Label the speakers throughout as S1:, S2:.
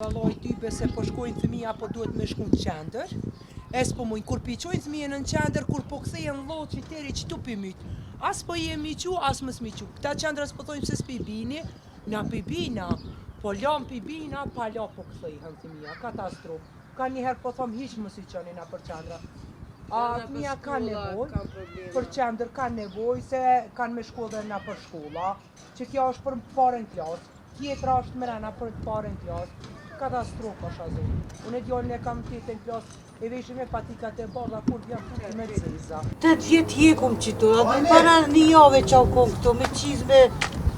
S1: Vallai tybe se po shkojnë fëmija po duhet me shku në qendër. E s'po mujnë, kur pi çojnë fëmijën në qendër, kur po kthehen lloçi deri qëtu pi myt. As po jemi çu, as mos mi çu. Këta qendra s'po thojnë pse s'pi bini, na pi bina, po lan pi bina, pa la po kthehen fëmija, katastrofë. Ka njëherë po thom hiq mos i çoni nëpër qendra. A fëmija kanë nevojë, për qendër kanë nevojë se kanë me shku edhe nëpër shkolla, që kjo është për parën klasë. Tjetra është mrena për të parën klasë. Katastrofë është azo. Unë e djalin e kam tetën klasë, e veshi me patikat e bardha kur vjen futi me zeza.
S2: Tetë vjet jekum qitu, edhe para një jave që u kon këtu, me qizme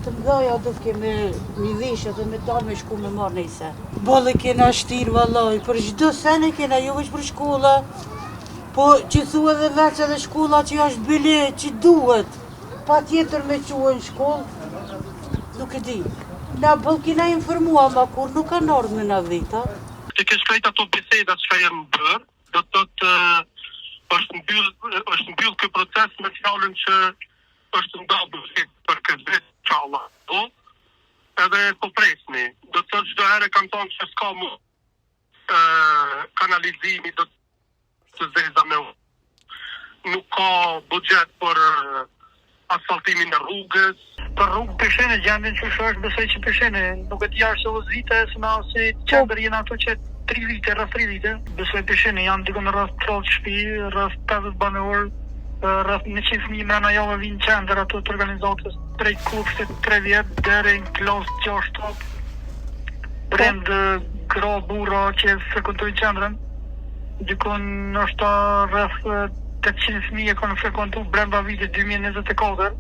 S2: të mdhaja duke me një vesh edhe me dalë me shku me marrë nejse. Boll e kena shtirë vallaj, për çdo sen e kena, jo veç për shkolla, po që thu edhe veç edhe shkolla që është bile, që duhet. Patjetër me çue në shkollë, nuk e di. Na boll kena informu, ama kurr nuk kanë ardhë me na vita.
S3: Të kesh krejt ato biseda çka janë bërë, do të thotë është mbyll është mbyll ky proces me fjalën që është nda buxhet për këtë vit inshallah. Po, edhe po presmi. Do të thotë çdo herë kam thonë që s'ka më kanalizimi do të zeza me nuk ka buxhet për asfaltimin e rrugës.
S4: Për rrugë pe shihni gjendjen qysh është, besoj që pe shihni, nuk e di a është vite, se na si qendër jena këtu që 3 vite, rreth 3 vite, besoj pe shihni, janë dikun rreth 30 shtëpi, rreth 50 banorë, rreth 100 fëmijë mrena jave vinë qendër ato të organizatës prej kopshtit 3 vjet deri në klasë 6-7. Prind, gra, burra që frekuentojnë qendrën, dikun ndoshta rreth 800 fëmijë e kanë frekuentu brenda vitit 2024.